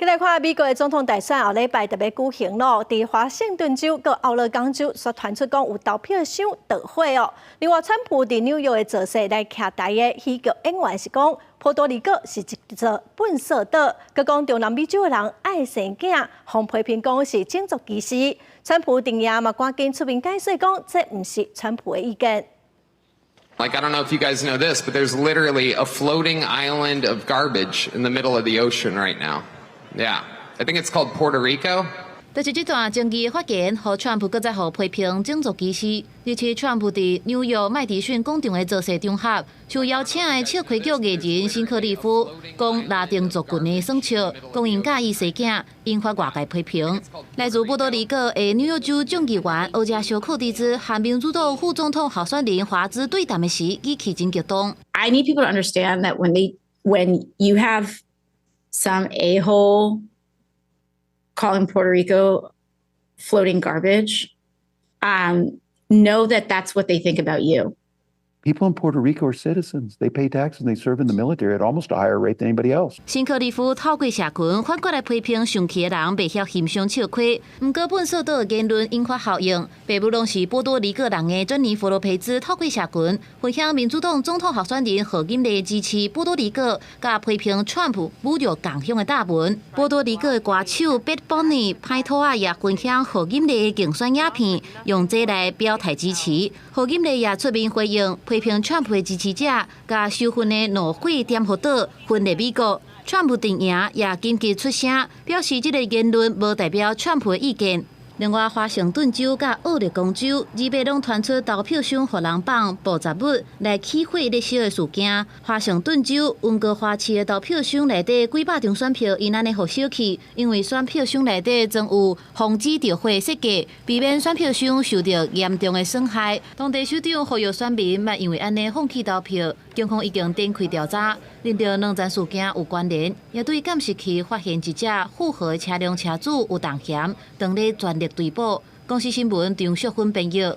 來看美國的總統大選後禮拜就欲舉行囉，佇華盛頓州佮奧勒岡州，煞傳出講有投票箱著火哦。另外，川普佇紐約的造勢來徛台的喜劇演員是講，波多黎各是一座糞埽島，閣講中南美洲的人愛生囝，予批評講是種族歧視。川普陣營嘛趕緊出面解釋講，這毋是川普的意見。 Like, I don't know if you guys know this, but there's literally a floating island of garbage in the middle of the ocean right now. Yeah, I think it's called Puerto Rico. 就是這段爭議發言，予川普閣再予批評種族歧視。而且川普佇紐約麥迪遜廣場的造勢場合，受邀請的笑詼劇藝人辛克利夫講拉丁族群的耍笑，講𪜶佮意生囝，引發外界批評。來自波多黎各的紐約州眾議員歐加修寇蒂茲和民主黨副總統候選人華茲對談的時，語氣真激動。 I need people to understand that when you have some a-hole calling Puerto Rico floating garbage, know that that's what they think about you. People in Puerto Rico are citizens. They pay taxes and they serve in the military at almost a higher rate than anybody else. 辛克利夫透過社群反過來批評生氣的人袂曉欣賞笑詼，毋過糞埽島的言論引發效應，爸母攏是波多黎各人的珍妮佛羅培茲透過社群分享民主黨總統候選人賀錦麗支持波多黎各，佮批評川普侮辱共鄉的貼文。波多黎各的歌手貝邦尼歹土仔也分享賀錦麗的競選影片，用這來表態支持。賀錦麗也出面回應，批評川普的支持者，共收分的怒火點火島分裂美國。川普陣營也緊急出聲，表示這個言論無代表川普的意見。另外，華盛頓州佮奧勒岡州，二八攏傳出投票箱予人放爆炸物來起火咧燒的事件。華盛頓州溫哥華市的投票箱內底幾百張選票，𪜶按呢予燒去，因為選票箱內底裝有防止著火設計，避免選票箱受著嚴重的損害。當地首長呼籲選民莫因為按呢放棄投票，警方已經展開調查，認定兩件事件有關聯，也對監視器發現一隻符合的車輛車主有動嫌，正咧全力追捕。公視新聞張淑芬編譯。